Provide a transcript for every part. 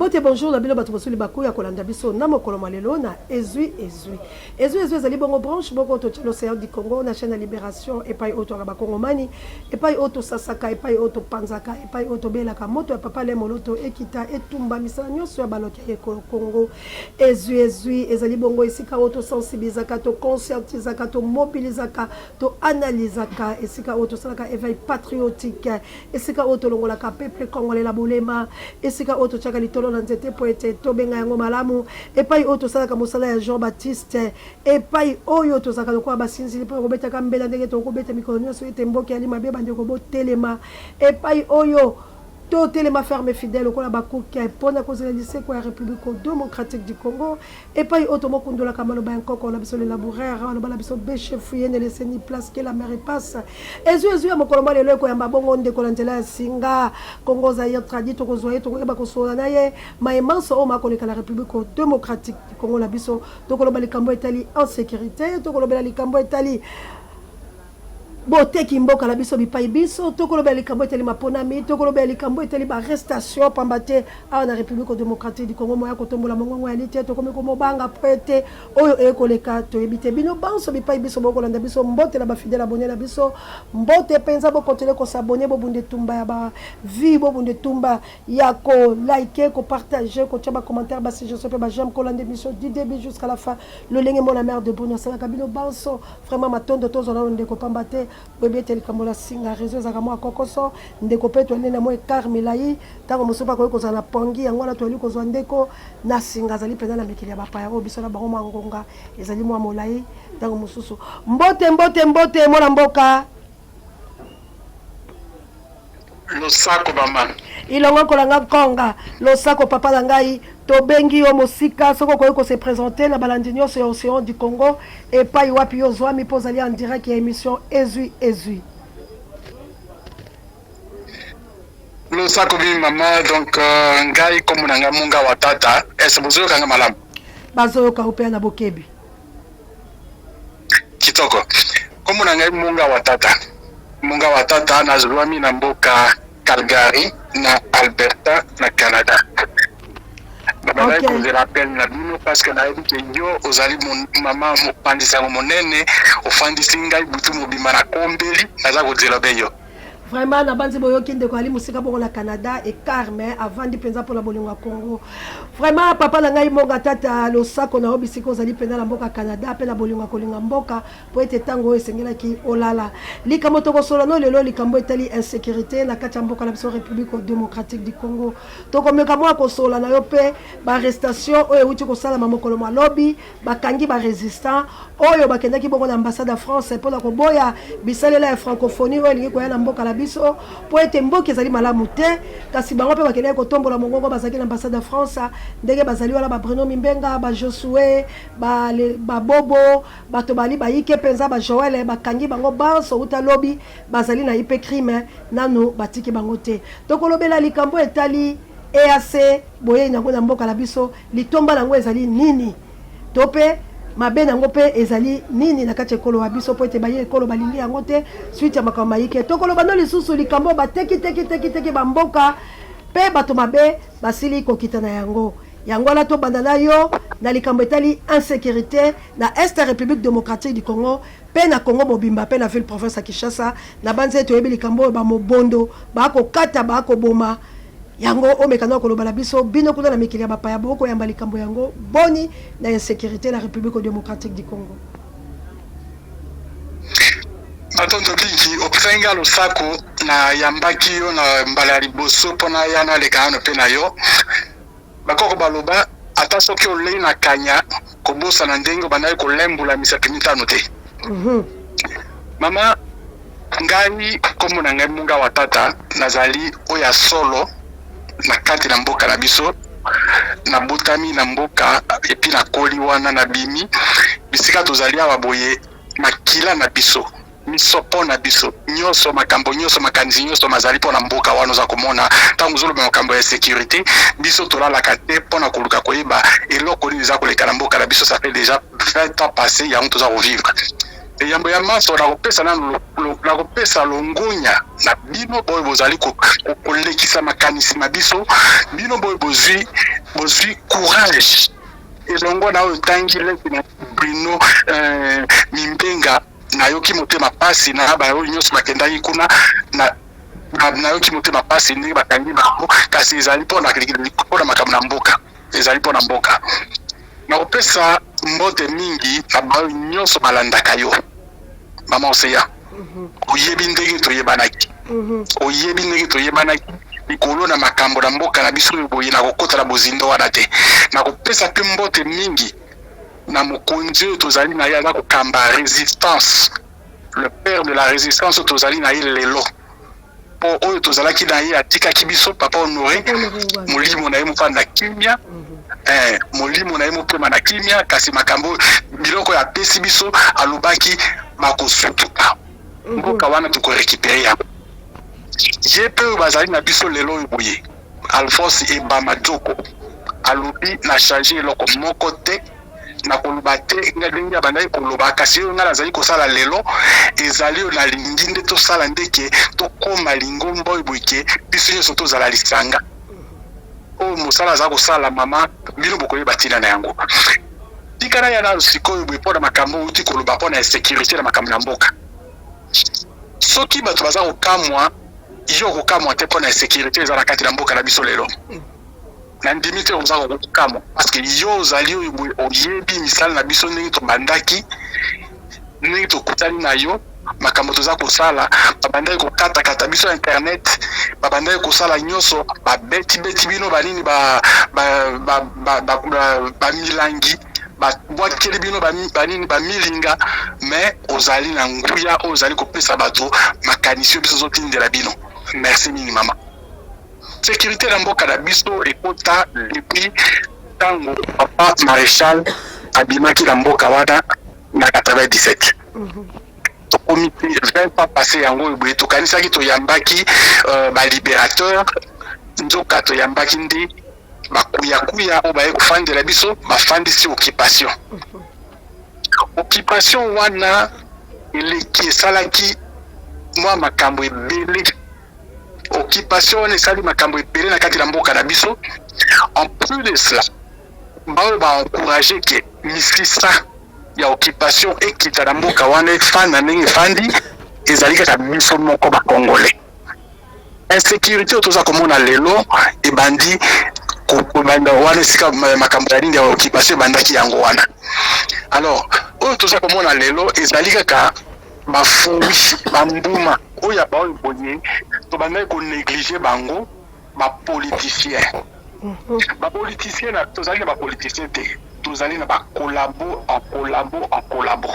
Mbote, bonjour na bino bato bosuli libaku ya kolanda biso na mokolo mwa lelo na Ezwi Ezwi. Ezwi Ezwi ezali bongo branche moko totya l'Océan du Congo na chaîne ya Libération, epai oyo twaka bakongomani, epai oyo tosasaka, epai oyo topanzaka, epai oyo tobelaka moto ya papa Le Moloto ekita etumba misala nyonso ya baloki ya ekolo Congo. Ezwi Ezwi ezali bongo esika oyo tosensibilizaka, toconscientisaka, tomobilizaka, toanalizaka, esika oyo tosalaka éveil patriotique, esika oyo tolongolaka peuple congolais na bolema, esika oyo totiaka litolo na nzete mpo ete tobenga yango malamu, epai oyo tosalaka mosala ya Jean Baptiste, epai oyo tozalaka lokola basinzili mpo na kobetaka mbela ndenge tokobeta mikolo nyonso ete mboka yali mabe, bandeko botelema, epai oyo totelema ferme fidèle lokola bakuke mpo na kozela lisekwa ya République démocratique du Congo, epai oyo tomokundolaka maloba ya nkoko na biso le laboureur, aloba na biso: "Bêchez, fouillez, ne laissez ni place que la mer passe." Ezwi ezwi ya mokolo mwa lelo ekoyamba bongo ndeko na nzela ya singa Congo Zaire tradi. Tokozwa ye, tokoyeba kosolola na ye maye manso oyo makoleka na République démocratique du Congo na biso. Tokoloba likambo etali insécurité, tokolobela likambo etali boteki mboka na biso bipai biso, tokolobela likambo etali maponami, tokolobela likambo etali baarrestation, pamba te awa na République démocratique du Congo moya kotombola mongongo yali te, tokomi komobanga po ete oyo ekoleka toyebi te. Bino banso bipai biso bokolanda biso, mbote na bafidèle abonné na biso, mbote mpenza. Bokontinue kos'abonner, bobunda etumba ya bavues, bobunda etumba ya kolike, kopartage, kotia bacommentaire, basuggestion mpe baj'aime, kolanda émission du début jusqu'à la fin, lolenge mona mare de Bruno asalaka. Bino banso vraiment matondo. Tozwa nano ndeko, pamba te oyebi ete likambo na singa réseau ezalaka mwa kokoso. Ndeko mpe toyali na mwa écart milai, ntango mosusu mpe akoki kozala na pongi. Yango wana toyali kozwa ndeko na singa, azali mpenza na mikili ya bapaya oyo biso na bango mwa ngonga ezali mwa molai ntango mosusu. Mbote, mbote, mbote, mwana mboka. Losako, mama. Ilongo kolanga nkonga, losako papa na ngai. Tobengi yo mosika, soki okoki kose présenter na balandi nyonso ya Océan du Congo, epai wapi yo ozwami, mpo ozali en direct ya émission Ezwi Ezwi. Losako bimi, mama. Donc ngai kombo na ngai Munga wa Tata. Ese bozoyokanga malamu? Bazoyoka yo mpe na bokebi. Kitoko. Kombo na ngai Munga wa Tata, Munga wa Tata. Nazwami na mboka Calgary, na Alberta, na Canada. Nabandaki kozela appel na bino parce que nayebi ke yo ozali mama mopanzi sango monene. Ofandisi ngai butu mobimba na kombeli, naza kozela be yo. Vraiment, nabanzi boyoki ndeko ali mosika bongo na Canada, écart, mais avandi mpenza mpona bolingo ya Congo. Vraiment, papa na ngai Monga Tata, losako na yo bisika ozali mpenza na mboka Canada, mpe na bolingo ya kolinga mboka, mpo ete ntango oyo esengelaki olala. Likambo tokosola no lelo, likambo etali insécurité na kati ya mboka na biso République démocratique du Congo. Tokomeka mwa kosola na yo mpe baarrestation oyo euti kosalama mokolo mwa lobi. Bakangi barésistant oyo bakendaki bongo na ambassade ya France mpona koboya bisalela ya francophonie oyo elingi koya na mboka na biso, mpo ete mboka ezali malamu te. Kasi bango mpe bakendaki kotombola mongongo, bazalaki na ambassade ya France. Ndenge bazali wana, babruno Mimbenga, bajosue, babobo, bato bali bayike mpenza, bajoel, bakangi bango banso uta lobi, bazali na ipe crime, nanu batiki bango te. Tokolobela likambo etali EAC, boyei yango na mboka na biso, litomba nango ezali nini to mpe mabe nango mpe ezali nini na kati ya ekolo ya biso, mpo ete baye ekolo balingi yango te, suite ya makambo mayike. Tokoloba no lisusu likambo bateki teki teki teki bamboka mpe bato mabe basili kokita na yango. Yango wana tobanda na yo na likambo etali insécurité na est ya République démocratique du Congo mpe na Congo mobimba mpe na ville province ya Kinshasa. Na banzi ete oyebi likambo oyo bamobondo bakokata, bakoboma yango. Omekana koloba na biso, bino kuna na mikili ya bapaya bokoyamba likambo yango boni na insécurité na République démocratique du Congo? Matondo mingi opesaki nga. Losako. Nayambaki yo na mbala ya liboso mpona ya naleka nano mpe na yo. Bakoko baloba, ata soki olei na kanya, kobosana ndenge obandaki kolembola misapi mitano te. Mama, ngai nkombo na ngai Munga wa Tata. Nazali oyo ya solo na kati na mboka na biso. Nabotami na mboka et puis nakoli wana, nabimi bisika tozali awa boye. Makila na biso, misopo na biso nyonso, makambo nyonso, makanisi nyonso mazali mpo na mboka wana. Oza komona, ntango ozoloba makambo ya sécurité, biso tolalaka te mpo na koluka koyeba eloko nini eza koleka na mboka na biso. Ça fait déjà 20 ans passé, yango toza kovivre. Eyambo ya manso, nakopesa nanu, nakopesa longonya na bino boyo bozali kolekisa makanisi na biso, bino boyo bozwi courage elongo na oyo tangi leki na Bruno Mimbenga. Nayoki motema pasi na baoyo nyonso bakendaki kuna na nayoki motema pasi ndenge bakangi bango, kasi ezali mpona makambo na mboka, ezali mpona mboka. Nakopesa mbote mingi na baoyo nyonso balandaka yo, mama Oseya. Oyebi ndenge toyebanaki, oyebi ndenge toyebanaki likolo na makambo na mboka na biso oyo boye. Nakokota na bozindo wana te. Nakopesa mpe mbote mingi na mokonzi oyo tozali na ye, aza kokamba résistance, le père de la résistance oyo tozali na ye lelo, mpo oyo tozalaki na ye atikaki biso, papa Honoré. Molimo na ye mofanda kimia, molimo na ye mopema na kimia. Kasi makambo, biloko oyo apesi biso, alobaki bakosutuka mboka wana, tokorécupérer yango. Ye mpe oyo bazali na biso lelo oyo boye, Alphonse Ebama Joko, alobi na change eloko moko te. Nakoloba te nga ndenge abandaki koloba, kasi oyo ngai nazali kosala lelo ezali oyo nalingi nde tosala, ndeke tokóma lingomba oyo boye, biso nyonso tozala lisanga. Oyo mosala aza kosala, mama, bino bokoyeba ntina na yango. Tikana ya nano sikoyo boye mpo na makambo outi koloba mpo na insécurité na makambo na mboka. Soki bato baza kokamwa, yo kokamwa te mpo na insécurité eza na kati na mboka na biso lelo. Nandimi te oza kokamwa, parce que yo ozali oyo boye, oyebi misala na biso, ndenge tobandaki, ndenge tokutani na yo, makambo toza kosala. Babandaki kokatakata biso internet, babandaki kosala nyonso, babetibeti bino banini, bamilangi, babwakeli bino banini, bamilinga. Mais ozali na nguya oyo ozali kopesa bato makanisi oyo biso ozotindela bino. Merci mingi, mama. Sécurité na mboka na biso ekota depuis ntango papa maréchal abimaki na mboka wana na 97. Tokomi te 20 ans passé yango oyo boye. Tokanisaki toyambaki balibérateur, nzoka toyambaki nde bakuyakuya oyo baye kofandela biso, bafandisi occupation. Occupation wana eleki, esalaki mwa makambo ebele. Occupation wana esali makambo ebele na kati na mboka na biso. En plus de cela, baoyo baencourage ke misisa ya occupation ekita na mboka wana, efanda ndenge efandi, ezali kaka biso moko bacongolais. Insécurité oyo toza komona lelo ebandi kobanda wana, esika makambo ya nini ya occupation ebandaki, yango wana. Alors oyo toza komona lelo ezali kaka bafruit, bambuma oyo ya baoyo boye tobandaki konéglige bango, bapoliticien. Bapoliticien, tozali na bapoliticien te, tozali na bacollabo en collabo en collabo.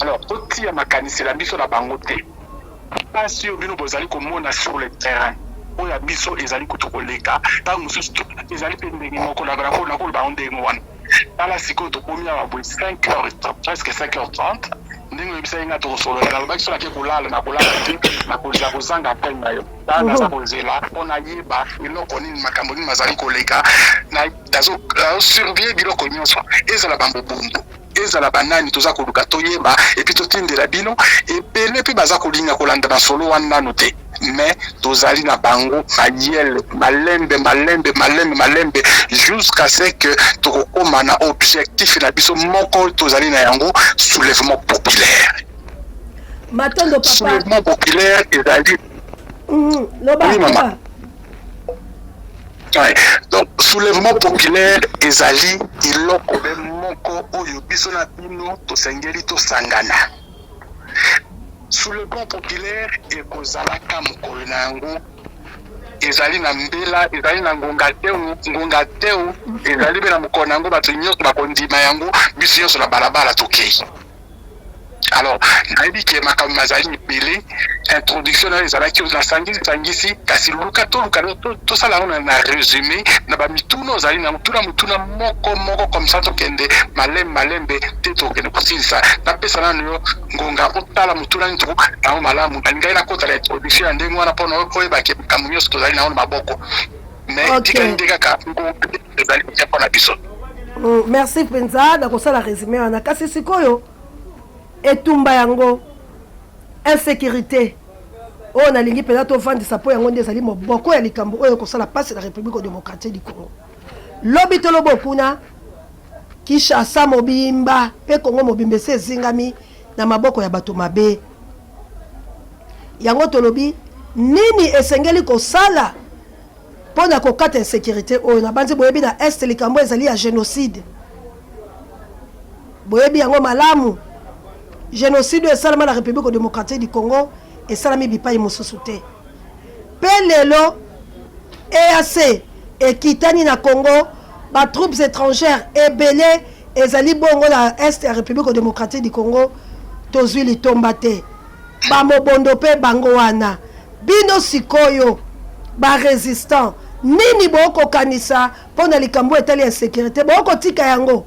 Alors totia makanisi na biso na bango te. Mpasi oyo bino bozali komona sur le terrain, oyo ya biso ezali kutu koleka. Ntango mosusu ezali mpe ndenge moko, nakoloba yango ndenge wana. Tala sikoyo, tokomi awa boye 5 heures, presque 5 heures 30. Ndenge oyebisaki nga tokosolola, nalobaki so nake kolala, nakolala te, nakozela kozanga appel na yo. Tala, naza kozela mpo nayeba eloko nini, makambo nini mazali koleka. Nazosurveille biloko nyonso, ezala bambobombo, ezala banani, toza koluka toyeba et puis totindela bino. Ebele mpe baza kolinga kolanda masolo wana nano te, mais tozali na bango mayele, malembe malembe malembe malembe, jusqu'à ce que tokokóma na objectif na biso moko tozali na yango, soulèvement populaire. Matondo, papa. Soulèvement populaire ezali Loba. Oui, mama. Ouais. Donc soulèvement populaire ezali eloko be moko oyo biso na bino tosengeli tosangana. Soulèvement populaire ekozalaka mokolo na yango, ezali na mbela, ezali na ngonga te, ngonga te, ezali mpe na mokolo na yango. Bato nyonso bakondima yango, biso nyonso na balabala tokei. Alors nayebi ke makambo mazali ebele. Introduction nayo ezalaki nasangisi sangisi, kasi luka toluka tosala yango na résumé na bamituna ozali na motuna, motuna moko moko, comme ça tokende malembe malembe te, tokende kosilisa. Napesa nanu yo ngonga otala motuna nini yango malamu. Nalingai nakota na introduction ya ndenge wana mpona oyebake makambo nyonso tozali nango na maboko, mais tikali nde kaka ngonga ezali mpona biso. Merci mpenza. Nakosala résumé wana, kasi sikoyo Etumba yango, insecurite oyo nalingi mpenza tovandisa mpo yango nde ezali moboko ya likambo oyo ekosala mpasi na Republique democratique du Congo. Lobi to lobo kuna, Kinshasa mobimba mpe Congo mobimba esi ezingami na maboko ya bato mabe. Yango tolobi nini esengeli kosala mpo na kokata insecurite oyo? Nabanzi boyebi na Est likambo ezali ya genocide. Boyebi yango malamu. Genocide oyo esalama na Republique democratique du Congo esalami bipai mosusu te. Mpe lelo EAC ekitani na Congo, ba troupes étrangères ebele ezali bongo na Est ya Republique democratique du Congo, tozwi litomba te. Ba mobondo mpe bango wana. Bino sikoyo ba resistants nini bokokanisa mpo na likambo etali insécurité? Bokotika yango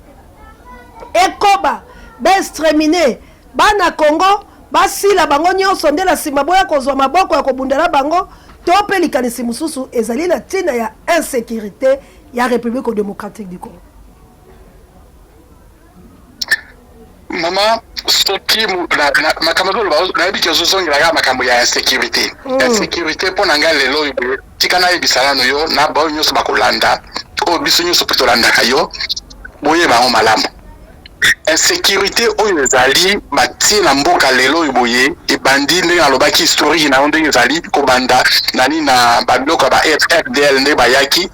ekoba, ba exterminer bana Congo, basila bango nyonso, nde na nsima boya kozwa maboko ya kobunda na bango? To mpe likanisi mosusu ezali na ntina ya insécurité ya République démocratique du Congo? Mama, soki makambo ozoloba, nayebi ke ozozongela kaka makambo ya insécurité. Insécurité, mpo na ngai lelo oyo, tika nayebisa nano yo na baoyo nyonso bakolanda oyo, biso nyonso mpe tolandaka yo, boyeba yango malamu: insécurité oyo ezali batie na mboka lelo oyo boye, ebandi ndenge nalobaki, historique na yango ndenge ezali kobanda nani na babiloko ya ba FDL, ndenge bayaki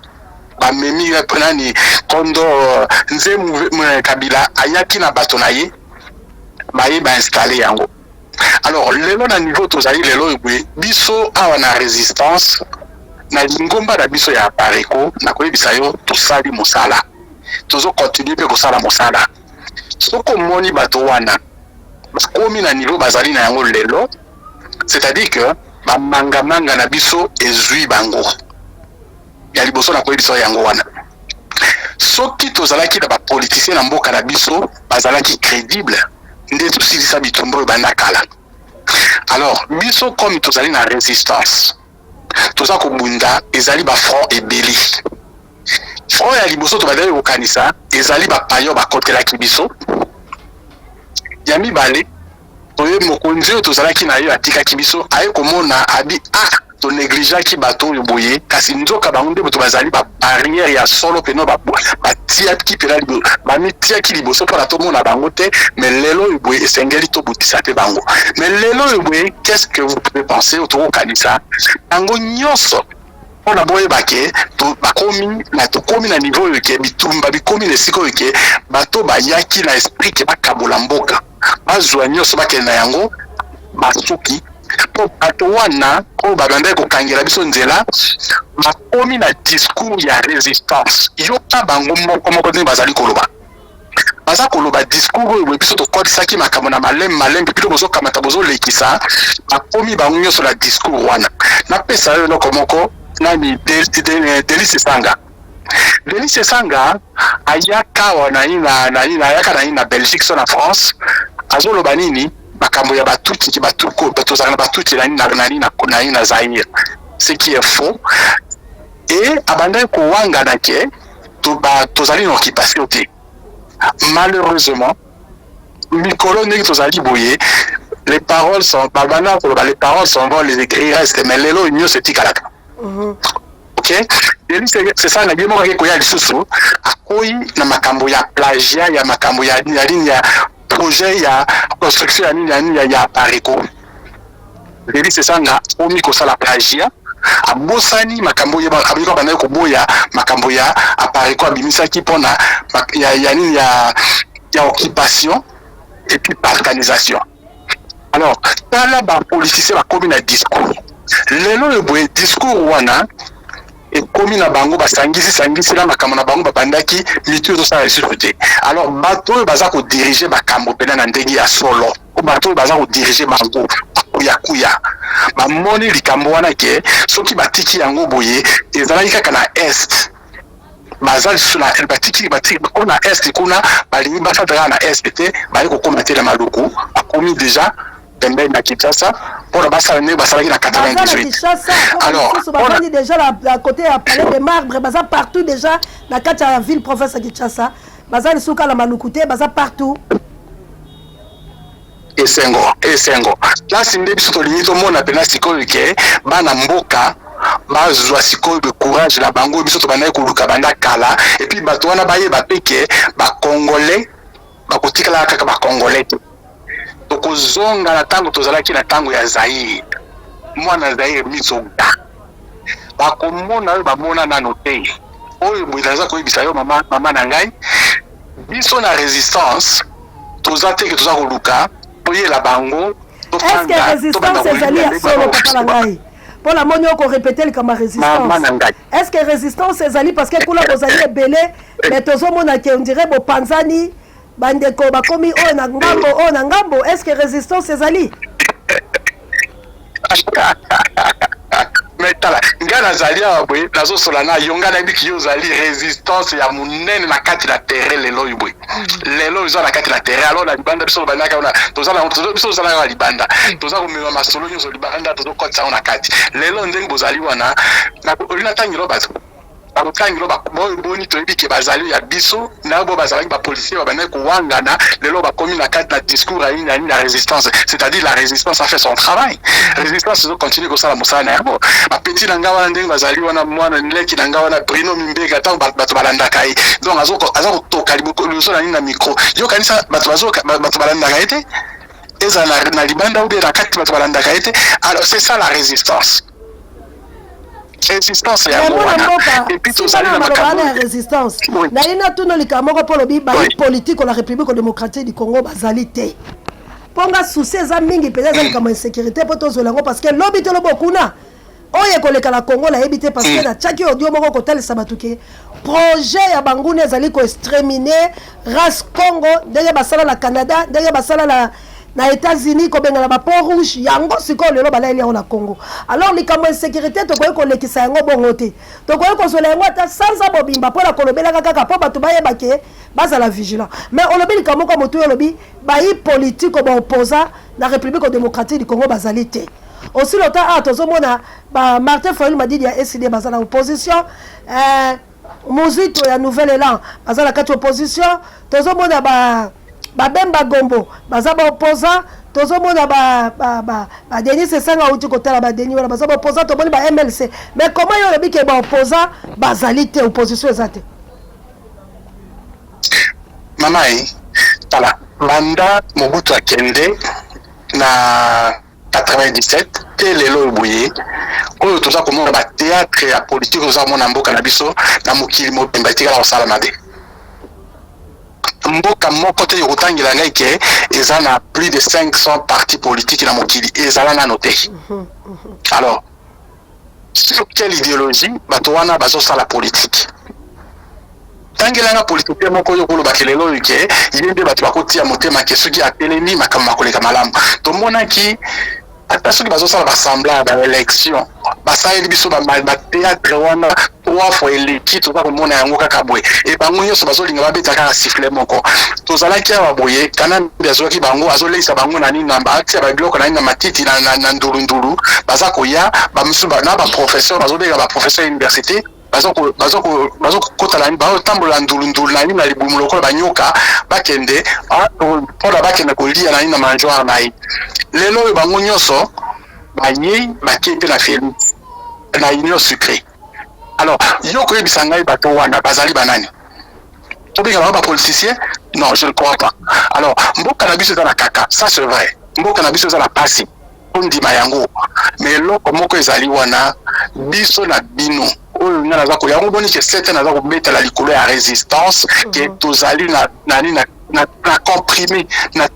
bamemi nani kondo Nzemu Kabila ayaki na bato na ye, baye bainstaller yango. Alors lelo, na niveau tozali lelo oyo boye, biso awa na résistance, na lingomba na biso ya Apareco, nakoyebisa yo, tosali mosala, tozocontinuer mpe kosala mosala. Soki omoni bato wana bakomi na niveau bazali na yango lelo, c'est-à-dire que bamangamanga na biso ezwi bango. Ya liboso nakoyebisa yango wana: soki tozalaki na bapoliticien na mboka na biso bazalaki crédible, nde tosilisa bitumba oyo banda kala. Alors biso, comme tozali na résistance, toza kobunda, ezali bafront ebele. Front ya liboso tobandaki kokanisa ezali bapaya bakotelaki biso. Ya mibale, toye mokonzi oyo tozalaki na ye atikaki biso, aye komona abi ah, tonégligeaki bato oyo boye, kasi nzoka bango nde bato bazali babarrière ya solo peno, batiaki mpena, bamitiaki liboso mpona tomona bango te. Mais lelo oyo boye, esengeli tobutisa mpe bango. Mais lelo oyo boye, qu'est-ce que vous pouvez penser? Tokokanisa bango nyonso mpona boyeba ke bakomi na, tokomi na niveau oyo ke bitumba bikomi na esika oyo ke bato bayaki na esprit ke bakabola mboka, bazwa nyonso, bakende na yango, basuki. Mpo bato wana oyo babandaki kokangela biso nzela bakomi na discours ya résistance. Yoka bango moko moko ndenge bazali koloba, baza koloba discours oyo boye: biso tokotisaki makambo na malembe malembe, bino bozokamata, bozolekisa. Bakomi bango nyonso na discours wana. Napesa yo eloko moko, nani, Delly Sesanga. Delly Sesanga ayaka awa nani na nani, ayaka nani na Belgique so na France, azoloba nini? Makambo ya Batutsi, tozalaka na Batutsi nani na nani na nani na Zaire, ce qui est faux. Et abandaki kowangana ke tozali na occupation te. Malheureusement, mikolo ndenge tozali boye, les paroles sont, babanda koloba les paroles sont bonnes, les écrits restent, mais lelo nyonso etikalaka. Ok, c'est ça. Na ye moko ake koya lisusu, akoyi na makambo ya plagiat, ya makambo ya nini, ya projet ya construction ya nini, ya nini, ya Apareco. Delly Sesanga akomi kosala plagiat, abosani makambo oyo abiki, abandaki koboya makambo ya Apareco abimisaki mpona ya nini, ya occupation et puis balkanisation. Alors tala, bapoliticien bakomi na discours lelo oyo boye, discours wana ekomi na bango, basangisi sangisi na makambo na bango babandaki, mitu ezosala lisusu te. Alors bato oyo baza kodiriger makambo mpena na ndenge ya solo, bato oyo baza kodiriger bango bakuyakuya, bamoni likambo wana ke soki batiki yango boye, ezalaki kaka na Est, baza lisusu na batiki, batiki bakomi na Est kuna, balingi basala kaka na Est te, baye kokóma te na Maluku, bakomi déjà pembeni na Kinshasa mpona basala ndenge basalaki na 98. Alors bavandi déjà na côté ya Palais de Marbre, baza partout déjà na kati ya ville province ya Kinshasa, baza lisusu kaka na Maluku te, baza partout. Esengo, esengo. Place nde biso tolingi tomona mpena sikoyo ke bana mboka bazwa sikoyo courage na bango, biso tobandaki koluka banda kala. Et puis bato wana bayeba mpe ke Bacongolais bakotikalaka kaka Bacongolais te. Tokozonga na ntango tozalaki na ntango ya Zaire, mwana Zaire miso ga bakomona oyo bamona nano te. Oyo boye naza koyebisa yo, mama, mama na ngai, biso na résistance toza te ke toza koluka toyela bango. Est-ce que résistance ezali ya solo, papa na ngai? Mpo namoni okorépéter likambo ya résistance. Est ce que résistance ezali? Parce que kuna bozali ebele, mais tozomona ke on dirait bopanzani, bandeko bakomi oyo na ngambo, oyo na ngambo. Est ce que résistance ezali? Mais tala, ngai nazali awa boye, nazosola na yo. Ngai nayebi ki yo ozali résistance ya monene na kati na terrain. Lelo oyo boye, lelo oyo eza na kati na terrain. Alors na libanda, biso bandaka wana, biso tozalaka na libanda, toza komema masolo nyonso libanda, tozokotisa yango na kati. Lelo ndenge bozali wana, oli natangelo bato bakotangelo oyo boni toyebi ke bazali ya biso na bo bazalaki bapolicier, babandaki kowangana, lelo bakomi na kati na discours ya nini, ya nini, ya résistance. C'est-à-dire la résistance a fait son travail, résistance ezocontinue kosala mosala na yango. Bapeti na ngai wana, ndenge bazali wana, mwana leki na ngai wana Brino Mimbeka, ntango bato balandaka ye, donc aza kotoka liboso na nini, na micro. Yokanisa bato balandaka ye te, ezala na libanda ou bien na kati, bato balandaka ye te. Alors c'est ça la résistance, résistance yango wana. Et puis tozali na makambo ya résistance. Naye natuna likambo moko, mpo lobi bayi politique la République démocratique du Congo bazali te. Mpo nga souci eza mingi mpenza, eza likambo ya insécurité, mpo tozwela yango, parce que lobi tolobi okuna oyo ekoleka na Congo, nayebi te, parce que natiaki audio moko kotalisa bato ke projet ya banguna ezali koexterminer race Congo, ndenge basala na Canada, ndenge basala na États-Unis, kobengana bapeaux rouges. Yango sikoyo lelo balayeli yango na Congo. Alors likambo ya insécurité, tokoki kolekisa yango bongo te. Tokoki kozwela yango ata sanza mobimba mpona kolobelaka kaka mpo bato bayeba ke bazala vigilant. Mais olobi likambo moko motu, olobi bayi politike baopposant na République démocratique du Congo bazali te. Aussi longtemps awa tozomona ba Martin Fayulu Madidi ya ECD baza na opposition, Muzito ya Nouvel Élan baza na kati opposition, tozomona ba Babemba Gombo baza baopposant, tozomona baDelly Sesanga auti kotala badeni wana baza baopposant, tomoni ba MLC. Mais comment yo olobi ke baopposant bazali te, opposition eza te? Mama ye, tala, banda Mobutu akende na 97 te lelo oyo boye, oyo toza komona bathéâtre ya politike, toza komona mboka na biso na mokili mobimba etikala kosalama te. Mboka moko te ekotangela ngai ke eza na plus de 500 partis politiques na mokili, ezala nano te. Alors sur quelle idéologie bato wana bazosala politique? Tangelanga politicien moko oyo kolobaki lelo oyo ke ye nde bato bakotia motema ke soki atelemi, makambo makoleka malamu. Tomonaki ata soki bazosala basemblant ya baélection, basaleli biso bathéâtre wana trois fois eleki, toza komona yango kaka boye. E bango nyonso bazolinga babeta kaka sifflet moko. Tozalaki awa boye, Kanambe azwaki bango, azoleisa bango na nini, na atia babiloko na nini, na matiti, na ndulundulu. Baza koya bamosusu na baprofesseur, bazobenga baprofesseur ya université, bazokota na bazotambola ndulundulu na nini, na libumu lokola banyoka, bakende mpona bakende kolia na nini, na mangeoire na ye. Lelo oyo bango nyonso bayei, bakei mpe na Félix na Union sacrée. Alors yo koyebisa ngai bato wana bazali banani? Tobenga bango bapoliticien? Non, je ne crois pas. Alors mboka na biso eza na kaka, ça c'est vrai, mboka na biso eza na pasi, tondima yango. Mais eloko moko ezali wana, biso na bino oyo nga naza koya yango, boni ke sete naza kobetela likolo ya résistance, ke tozali na nani, na comprimé, na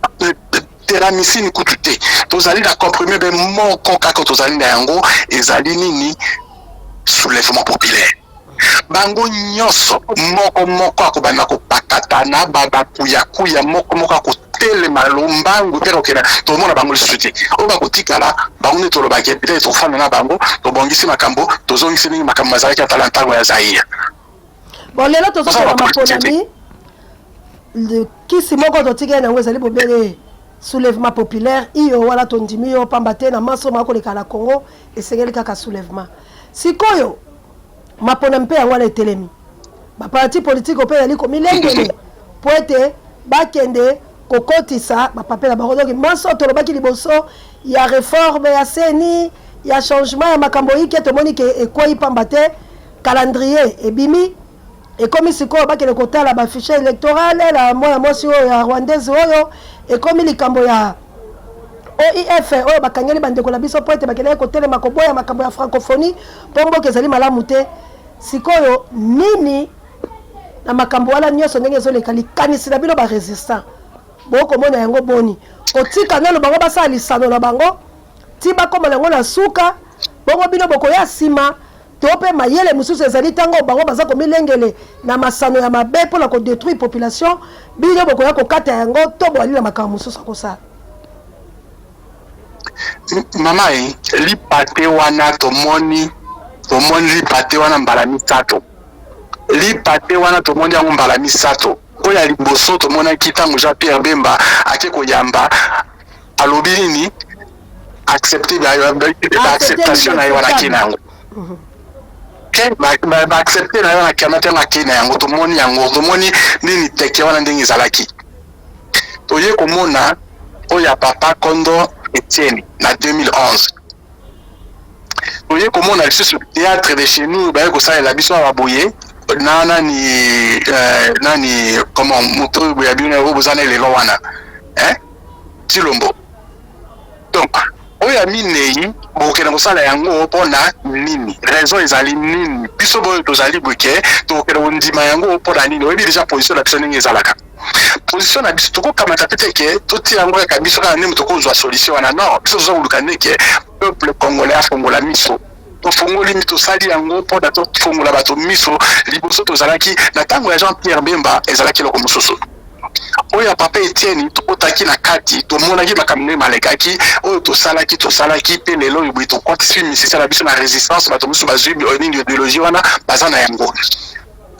Terramycine kutu te, tozali na comprimé be moko kaka tozali na yango. Ezali nini? Soulèvement populaire. Bango nyonso moko moko akobanda kopakatana, bakuyakuya moko moko akotelema lombangu mpe kokenda, tomona bango lisusu te. Oyo bakotikala, bango nde tolobaki peut-être tofanda na bango, tobongisi makambo, tozongisi ndenge makambo mazalaki atala ntango ya Zaire. Bon, lelo tozokela maponami. Kisi moko totikali yango ezali bobele soulèvement populaire. Iyo wana tondimi yo, pamba te na maso makoleka na Congo esengeli kaka soulèvement. Sikoyo maponami mpe yango wana etelemi, baparti politike mpe ezali komilengele mpo ete bakende. Kokotisa ba papier na bango. Donc manso tolobaki liboso ya reforme ya CENI, ya changement ya makambo ike, tomoni ke ekwei pamba te calendrier ebimi. Ekomi sikoyo bakende kotala ba fichier electoral na mwana mwasi oyo ya rwandaise oyo. Ekomi likambo ya OIF oyo bakangeli bandeko na biso mpo ete bakendaki kotelema koboya makambo ya francophonie mpo mboka ezali malamu te. Sikoyo nini na makambo wana nyonso ndenge ezoleka, likanisi na bino ba resistant bokomona yango boni? Kotika nano bango basala lisano na bango ti bakóma nango na suka, bongo bino bokoya nsima, to mpe mayele mosusu ezali ntango bango baza komilengele na masano ya mabe mpona kodétruire population, bino bokoya kokata yango, to boali na makambo mosusu akosala? Mama e, lipate wana tomoni lipate wana mbala misato. Lipate wana tomoni yango mbala misato. Oyo ya liboso, tomonaki ntango Jean Pierre Bemba ake koyamba, alobi nini? Accepte, baacceptation na ye wana, ake na yango, baaccepte na ye wana, kamata yango, ake na yango. Tomoni yango, tomoni nini teke wana ndenge ezalaki. Toye komona oyo ya papa Kondo Etienne na 2011. Toye komona lisusu théâtre de chez nous, baye kosalela biso awa boye na nani, comment, moto oyo boya bino oyo boza na elelo wana, hein, Tshilombo. Donc oyo ya minei, bokokende kosala yango mpona nini? Raison ezali nini? Biso boyo tozali boke, tokokende kondima yango mpona nini? Oyebi déjà position na biso ndenge ezalaka. Position na biso, tokokamata pe te ke totia yango kaka biso kaka ndenge tokozwa solution wana. Non, biso toza koluka ndeke peuple congolais afongola miso. Tofongoli, tosali yango mpona tofongola bato miso. Liboso tozalaki na ntango ya Jean Pierre Bemba, ezalaki eloko mosusu. Oyo ya papa Etienne, tokotaki na kati, tomonaki makambo ndenge malekaki. Oyo tosalaki mpe lelo oyo boye, tokotisi misisa na biso na résistance. Bato mosusu bazwi nini, idéologie wana baza na yango.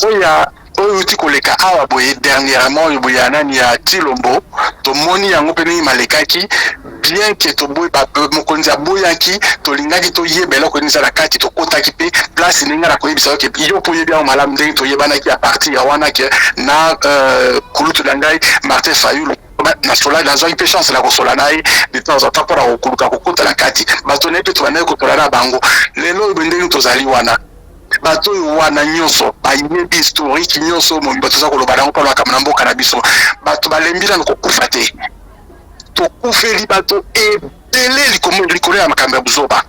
Oyo oyo euti koleka awa boye dernièrement, oyo boye ya nani, ya Tshilombo, tomoni yango mpe ndenge malekaki. Bien ke toboyi, mokonzi aboyaki, tolingaki toyeba eloko nini eza na kati. Tokotaki mpe place ndenge na koyebisa yo ke yo mpo oyebi yango malamu ndenge toyebanaki à partir ya wana ke na kulutu na ngai Martin Fayulu, nasola, nazwaki mpe chance na kosola na ye de temps en temps mpona kokoluka kokota na kati. Bato na ye mpe tobandaki kotola na bango. Lelo oyo ndenge tozali wana, bato oyo wana nyonso bayebi historique nyonso mobimba. Toza koloba nango mpona makambo na mboka na biso. Bato balembi nano kokufa te. Tokufeli bato ebele likolo ya makambo ya buzoba.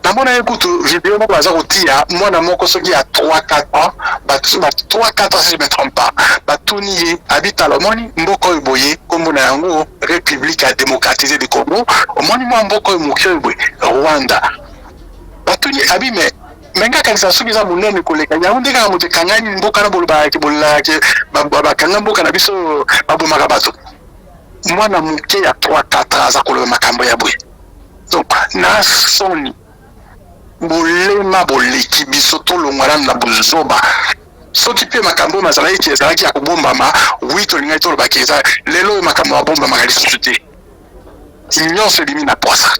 Namona ye kutu video moko, baza kotia mwana moko soki ya 3 4 ans, bato 3 4 ans si je me trompe pas. Batuni ye, abitala: "Omoni mboka oyo boye, nkombo na yango République ya démocratisée du Congo. Omoni mwa mboka oyo moke oyo boye, Rwanda?" Batuni, abi: "Mais me nga kanisa soki eza monene koleka yango nde kaka moto ekangani mboka na bolobaka, bolelaka bakanga mboka na biso, babomaka bato." Mwana moke ya 3 4 ans aza koloba makambo ya boye. Donc na soni, bolema boleki biso. Tolongwa nanu na bozoba. Soki mpe makambo oyo mazalaki ezalaki ya kobombama, oui, tolingaki tolobaki eza. Lelo oyo makambo babombamaka lisusu te, nyonso ebimi na poisa.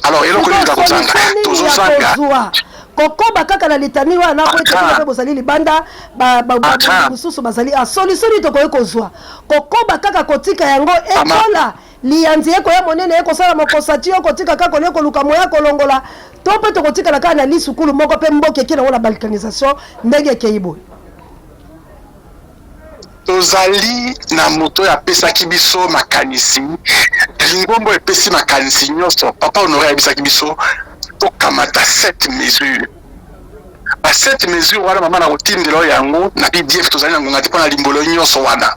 Alors eloko nini eza kozanga? Tozozanga kokoba kaka na litani wana po ete mpe bozali libanda, mosusu bazali a solution nini tokoki kozwa? Kokoba kaka kotika yango ekola, liyanzi ekoya monene, ekosala mokosa ti yo kotika kaka olie koluka moya kolongola, to mpe tokotikala kaka na lisukulu moko mpe mboka eke nango na balkanisation ndenge ekei boye? Tozali na moto oyo apesaki biso makanisi, lingombo epesi makanisi nyonso. Papa Honore ayebisaki biso tokamata sept mesure. Ba sept mesure wana, mama, na kotindela oyo yango na PDF. Tozali na ngonga te mpo na limbolo nyonso wana.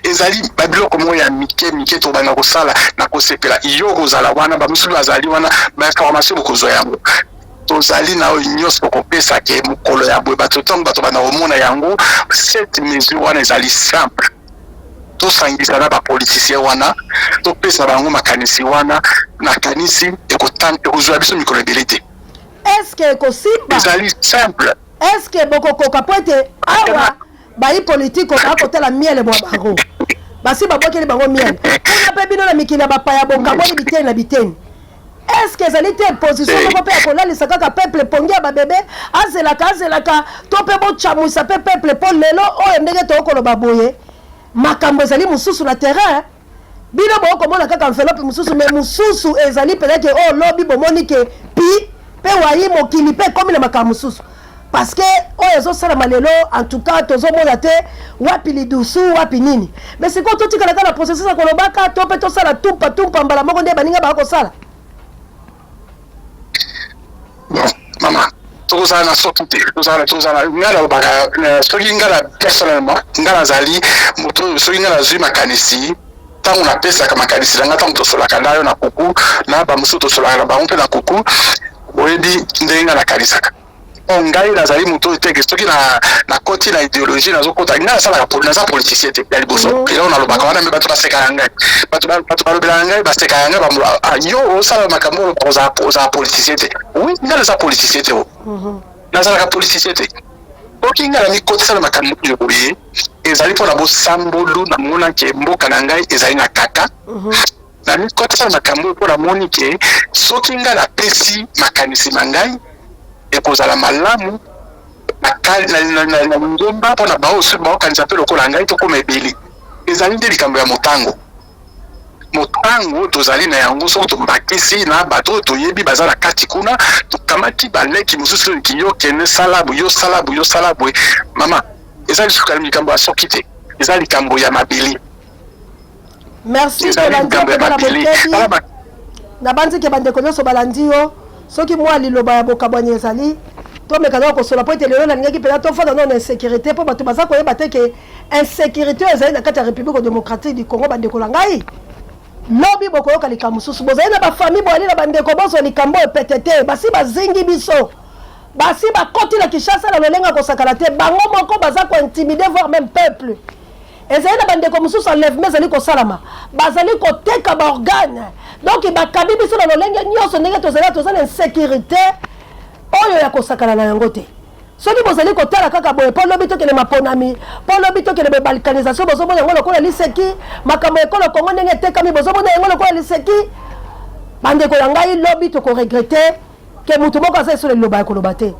Ezali babiloko moko ya mike mike tobanda kosala na kosepela. Yo kozala wana, bamosusu bazali wana, bainformation bokozwa yango. Tozali na oyo nyonso kopesa ke mokolo ya boye bato, ntango bato banda komona yango. Sept mesure wana ezali simple: tosangisa na bapoliticien wana, topesa bango makanisi wana. Nakanisi ekozwa biso mikolo ebele te. Est-ce ekosimba? Ezali simple. Est-ce bokokoka? Po ete awa bayi politike bakotala miele bwa bango, basi babwakeli bango miele kuna. Mpe bino na mikili ya bapaya, bokabwani biteni na biteni. Est-ce ezali te position moko mpe ya kolalisa kaka peuple pongi ya babebe, azelaka azelaka, to mpe bocamwisa mpe peuple? Mpo lelo oyo ndenge tokoloba boye, Makambo ezali mosusu na terrain. Bino bokomona kaka enveloppe mosusu, mais mosusu ezali mpenza ke oyo lobi bomoni ke pi mpe wayi mokili mpe ekomi na makambo mosusu, parce que oyo ezosalama lelo, en tout cas tozomona te wapi lidusu, wapi nini. Mais sikoyo totikala kaka na processus ya kolobaka to mpe tosala tumpa tumpa mbala moko nde baninga baka kosala? Bon, mama, tokozala na soki te, tozala ngai nalobaka, soki ngai na personnellement, ngai nazali moto oyo, soki ngai nazwi makanisi, ntango napesaka makanisi na ngai, ntango tosolaka na yo na kuku, na bamosusu tosolaka na bango mpe na kuku, oyebi ndenge ngai nakanisaka. Po ngai nazali moto oyo teke soki nakoti na idéologie, nazokota, ngai nasalaka, naza politicien te. Ya liboso, eloko nalobaka wana, me bato basekaka ngai, bato balobelaka ngai, basekaka ngai: "Yo osala makambo oyo, ozala politicien te." Oui, ngai naza politicien te, o nazalaka politicien te. Soki ngai namikotisa na makambo oyo boye, ezali mpona bosambolu. Namonake mboka na ngai ezali na kaka. Namikotisa na makambo oyo mpo namoni ke soki ngai napesi makanisi na ngai, ekozala malamu na ngomba mpona baoyo soki baokanisa mpe lokola ngai, tokóma ebele. Ezali nde likambo ya motango. Motango tozali na yango, soki tobakisi na bato oyo toyebi baza na kati kuna, tokamati baleki mosusu oyo yo kende, sala boye, yo sala boye, yo sala boye. Mama, eza lisusu likambo ya soki te, eza likambo ya mabele. Merci, tolandi yo mpenza na bokebi. Nabandi ke bandeko nyonso balandi yo. Soki mwa liloba ya bokabwani ezali, tomeka nao kosola, po ete lelo nalingaki mpenza tofanda nao na insécurité, mpo bato baza koyeba te ke insécurité oyo ezali na kati ya République démocratique du Congo. Bandeko na ngai, lobi bokoyoka likambo mosusu. Bozali na bafamille, boyali na bandeko, bozwa likambo oyo pete te. Basi bazingi biso, basi bakoti na Kinshasa na lolenge ya kosakana te. Bango moko baza kointimider, voire même peuple. Ezali na bandeko mosusu, enlèvement ezali kosalama, bazali koteka baorgane. Donc bakabi biso na lolenge nyonso. Ndenge tozali, toza na insécurité oyo ya kosakana na yango te. Soki bozali kotala kaka boye, mpo lobi tokende maponami, mpo lobi tokende boye, balkanisation, bozomona yango lokola liseki. Makambo ekolo Kongo ndenge etekami, bozomona yango lokola liseki. Bandeko na ngai, lobi tokoregretter ke motu moko aza esolo liloba ya koloba te.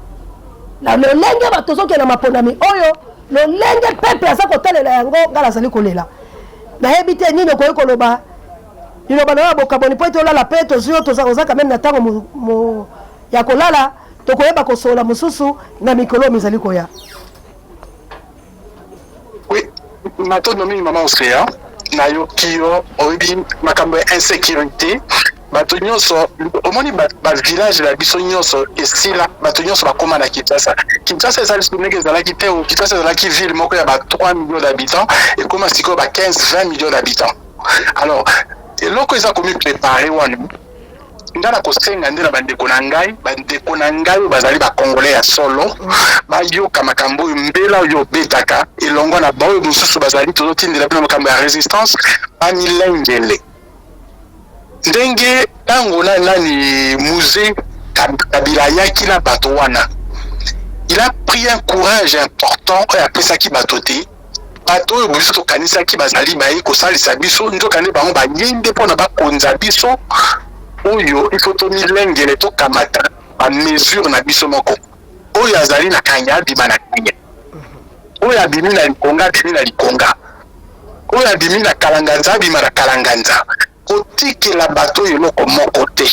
Na lolenge bato tozokende maponami oyo, lolenge peuple aza kotalela yango, ngai nazali kolela. Nayebi te nini okoki koloba, liloba na yo ya bokaboni, mpo ete olala mpe tozwi yo. Oza quand même na ntango ya kolala. Tokoyeba kosolola mosusu na mikolo mizali koya. Oui, matondo mingi, mama Osea. Nayoki yo. Oyebi makambo ya insécurité, bato nyonso omoni, bavillage na biso nyonso esila, bato nyonso bakóma na Kinshasa. Kinshasa eza lisusu ndenge ezalaki te. Kinshasa ezalaki ville moko ya ba 3 millions d'habitants, ekóma sikoyo ba 15 20 millions d'habitants. Alors eloko eza komi préparer wana, nga na kosenga nde na bandeko na ngai, bandeko na ngai oyo bazali bacongolais ya solo, bayoka makambo oyo, mbela oyo obetaka elongo na baoyo mosusu bazali, tozotindela bino makambo ya résistance. Bamilengele ndenge ntango na nani Mzee Kabila ayaki na bato wana, il a pris un courage important oyo apesaki bato te. Bato oyo biso tokanisaki bazali baye kosalisa biso, nzoka nde bango baye nde mpona bakonza biso. Oyo il faut tomilengele, tokamata bamesure na biso moko. Oyo azali na kanya abima na kanya, oyo abimi na likonga abimi na likonga, oyo abimi na kalanganza abima na kalanganza. Kotikela bato oyo eloko moko te.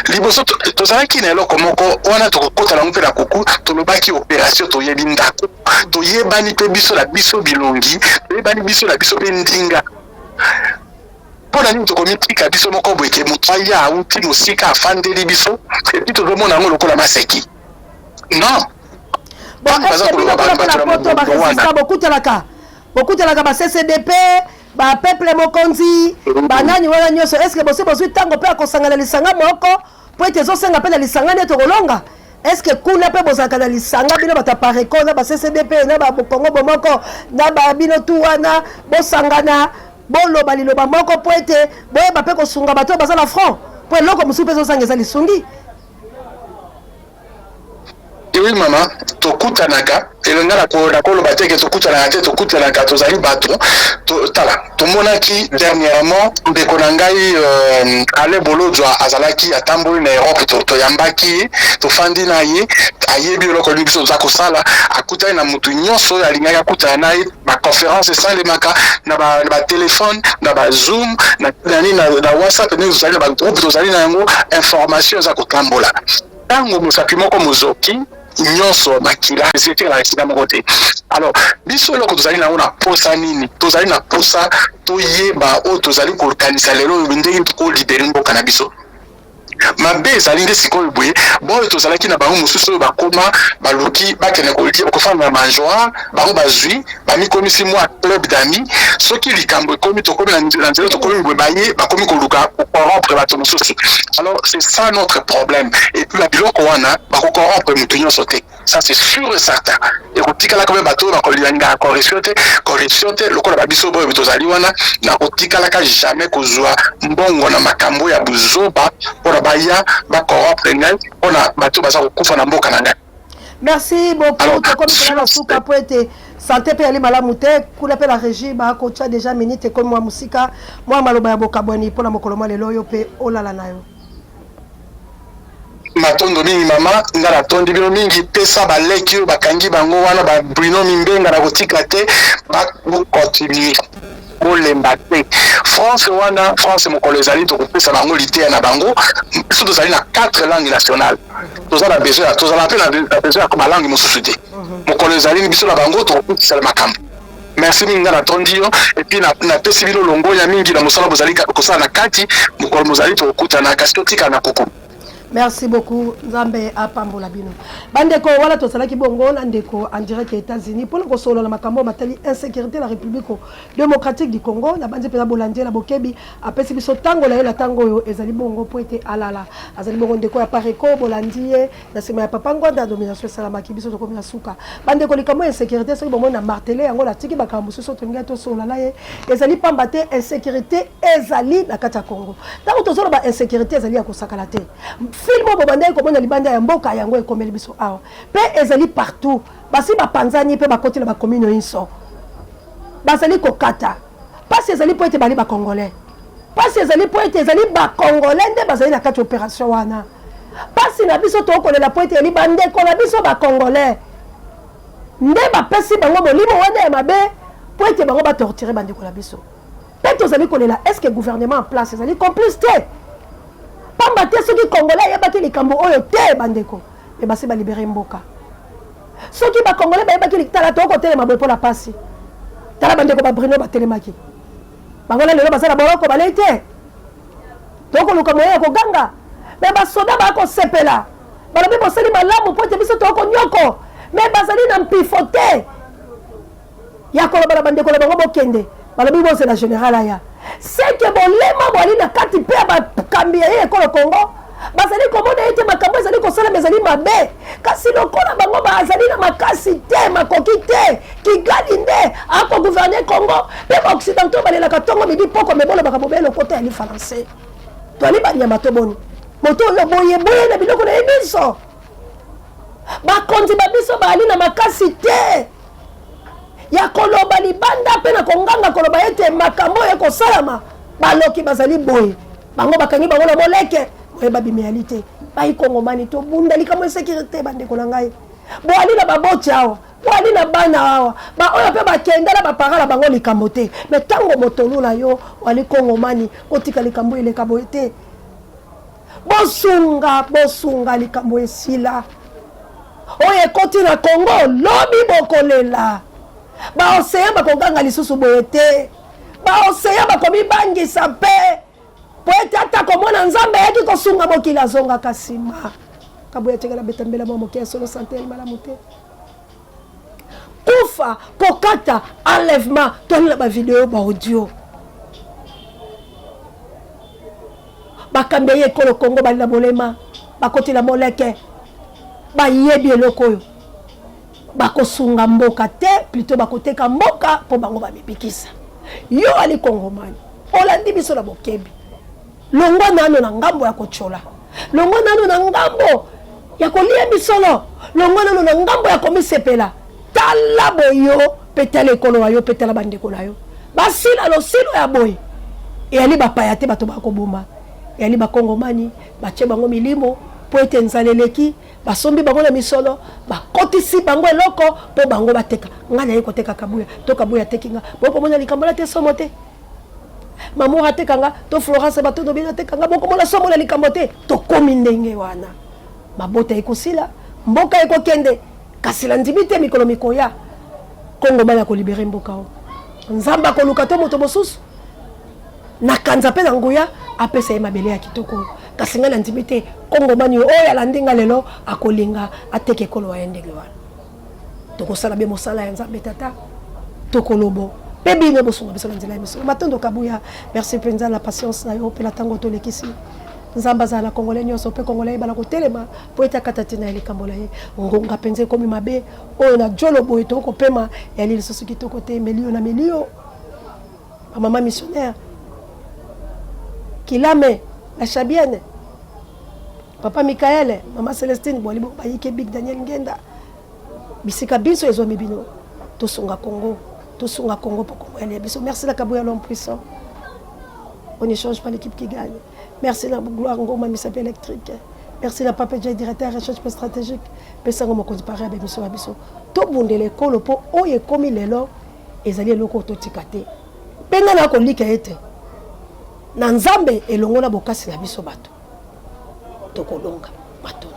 Liboso tozalaki na eloko moko wana, tokokota nango mpe na kuku. Tolobaki opération Toyebi Ndako, toyebani mpe biso na biso bilongi, toyebani biso na biso mpe ndinga. Mpo na nini tokomitika biso moko boye ke moto aya auti mosika, afandeli biso, et puis tozomona yango lokola maseki? Non. Bon, est-ce que bino kuna mpona poto, barésistant, bokutalaka ba CCDP, bapeuple mokonzi, banani wana nyonso? Est ce que bosi bozwi ntango mpe akosangana lisanga moko, mpo ete ezosenga mpe na lisanga nde tokolonga? Est ce que kuna mpe bozalaka na lisanga, bino bato ya Pareco na ba CCDP na bakongo bomoko na babino tu wana, bosangana, boloba liloba moko, mpo ete boyeba mpe kosunga bato oyo baza na front? Mpo eloko mosusu mpe ezosanga eza lisungi. Oui mama, tokutanaka elonga. Nakoloba te ke tokutanaka te. Tokutanaka, tozali bato. Tala, tomonaki dernièrement ndeko na ngai Alain Bolodjwa azalaki, atamboli na Europe. Toyambaki ye, tofandi na ye, ayebi eloko nini biso toza kosala. Akutani na motu nyonso oyo alingaki akutana na ye. Baconférence esalemaka na batelefone, na bazoom, na nani, na WhatsApp, ndenge tozali na bagroupe, tozali na yango. Information eza kotambola. Ntango mosapi moko mozoki, nyonso makila etikala esika moko te. Alors biso, eloko tozali na yango na posa nini? Tozali na posa toyeba oyo tozali kokanisa lelo oyo, ndenge tokolibérer mboka na biso. Mabe ezali nde sikoyo boye, boyo tozalaki na bango mosusu oyo bakoma baluki bakende kofanda na mangeoire. Bango bazwi, bamikomisi mwa club d'amis. Soki likambo ekomi, tokomi na nzela, tokomi boye, baye bakomi koluka kocorrompre bato mosusu. Alors c'est ça notre problème. Et puis babiloko wana, bakocorrompre motu nyonso te, ça c'est sûr et certain. Ekotikalaka mpe bato oyo bakolingaka corruption te, corruption te. Lokola babiso boyo tozali wana, nakotikalaka jamais kozwa mbongo na makambo ya buzoba mpona baya bacorrompre ngai mpona bato baza kokufa na mboka na ngai. Merci beaucoup. Tokomi mpena na suka po ete santé mpe yali malamu te kuna, mpe la régie bakotya déjà minute ekomi mwa mosika. Mwa maloba ya bokabwani mpona mokolo mwa lelo oyo, mpe olala na yo. Matondo mingi, mama. Nga natondi bino mingi. Pesa baleki oyo bakangi bango wana, babruno mimbenga, na kotika te, bocontinue, bolemba te. France wana, France mokolo ezali, tokopesa bango liteya na bango. Biso tozali na quatre langues nationales, toza na besoin, tozala mpe na besoin ya balangue mosusu te. Mokolo ezali, biso na bango tokokutisa makambo. Merci mingi, nga natondi yo. Et puis napesi bino longonya mingi na mosala bozali kosala na kati. Mokolo mozali, tokokutana, kasi totikala na kuku. Merci beaucoup, Nzambe apambola bino. Bandeko, wana tozalaki bongo na ndeko en direct ya États-Unis mpona kosolola makambo matali insécurité la République démocratique du Congo. Na bandi mpenza bolandi na bokebi. Apesi biso ntango na ye na ntango oyo ezali bongo mpo ete alala. Azali bongo ndeko ya Apareco, bolandi ye na nsima ya papa Ngwanda. Domination esalamaki, biso tokomi na suka. Bandeko, likambo ya insécurité, soki bomoni na marteler yango, natiki makambo mosusu tolingi tosolola na ye, ezali pamba te. Insécurité ezali na kati ya Congo. Ntango tozoloba insécurité, ezali ya kosakala te. Film oyo bobandaki komona libanda ya mboka, yango ekomeli biso awa mpe ezali partout. Basi bapanzani mpe bakoti na bacommune nyonso, bazali kokata. Mpasi ezali mpo ete bali bacongolais. Mpasi ezali mpo ete ezali bacongolais nde bazali na kati ya opération wana. Mpasi na biso, tokolela mpo ete eli bandeko na biso bacongolais nde bapesi bango molimo wana ya mabe mpo ete bango batorturer bandeko na biso. Mpe tozali kolela, est ce que gouvernement en place ezali complice te? Pamba te soki Congolais ayebaki likambo oyo te, bandeko, me basi balibérer mboka. Soki bacongolais bayebaki, tala, tokotelema boye mpo na pasi. Tala bandeko baBruno batelemaki, bango na lelo baza na boloko, balei te. Tokoluka moyen ya koganga, me basoda bakosepela, balobi bosali malamu mpo ete biso tokonyoko. Me bazali na mpifo te ya koloba na bandeko na bango bokende. Balobi bozela général aya. Seke bolema bwali na kati mpe ya bakambi ya ye ekolo Congo. Bazali komona ete makambo ezali kosalama ezali mabe, kasi lokola bango bazali na makasi te, makoki te, Kigali nde akogouverner Congo. Mpe baoccidentaux balelaka ntongo, midi, poko, me bolobaka bobe lokota ya lifrançais. Toali banyama to boni moto oyo boye boye na biloko na ye. Biso bakonzi ba biso baali na makasi te ya koloba libanda mpe na konganga, koloba ete makambo oyo ekosalama, baloki bazali boye, bango bakangi bango na moleke boye, babimeyali te. Baikongomani, tobunda likambo insécurité. Bandeko na ngai, boali na baboti awa, boali na bana awa, baoyo mpe bakenda na bapara na bango likambo te. Me ntango motolu na yo wali kongomani, kotika likambo eleka boye te. Bosunga, bosunga likambo esila. Oyo ekoti na Congo, lobi bokolela. Baoseya bakoganga lisusu boye te. Baoseya bakomibangisa mpe po ete ata komona Nzambe ayaki kosunga mokili, azongaka nsima. Kaboya tikala betambela mwa moke ya solo. Santé malamu te, kufa, kokata, enlèvement, toali na bavideo, baaudio. Bakambi ye ekolo Kongo bali na bolema, bakoti na moleke, bayebi eloko oyo bakosunga mboka te, plutôt bakoteka mboka mpo bango bamibikisa. Yo ali kongomani, olandi biso na bokebi, longwa nano na ngambo ya kotyola, longwa nano na ngambo ya kolia misolo, longwa nano na ngambo ya komisepela. Tala boyo mpe tala ekolo wa yo, mpe tala bandeko na yo basila losilo ya boye. Eyali bapaya te bato bakoboma, eyali bakongomani batie bango milimo. mpo ete nzala eleki, basombi bango na misolo, bakotisi bango eloko mpo bango bateka. Ngai naye koteka Kabuya to Kabuya ateki nga, bokomona likambo na te somo te. Mamour ateka nga to Florence Batondo bino ateka nga, bokomona somo na likambo te. Tokomi ndenge wana, mabota ekosila, mboka ekokende, kasi nandimi te mikolo mikoya Kongomani akolibere mboka oyo. Nzambe akoluka to moto mosusu na kanza mpe na nguya apesa ye mabele ya kitoko oyo. Kasi ngai nandimi te Kongomani oyo alandi nga lelo akolinga ateka ekolo wa ye ndenge wana. Tokosala be mosala ya Nzambe Tata, tokolobo mpe bino bosunga biso na nzela ya misolo. Matondo Kabuya, merci mpenza na patience na yo mpe na ntango tolekisi. Nzambe azala na Congolais nyonso mpe Congolais ayebana kotelema mpo ete akata ntina ya likambo na ye. Ngonga mpenza ekomi mabe oyo na jolo boye tokopema yali lisusu kitoko te. Melio na melio bamama missionnaire Kilame na Shabiene, papa Michael, mama Celestine Bwali bayike Big Daniel Ngenda, bisika biso ezwami bino, tosunga Congo, tosunga Congo po Congo yali ya biso. Merci na Kabuya l'homme puissant, on ne change pas l'équipe qui gagne. Merci na Gloire Ngoma misapi électrique. Merci na Papa J directeur recherche stratégique. Pesango mokonzi pari ya biso ya biso. Tobundela ekolo po oyo ekomi lelo ezali eloko totika te. Mpe ngai nakolika ete na Nzambe elongo na bokasi na biso bato tokolonga. Matondo.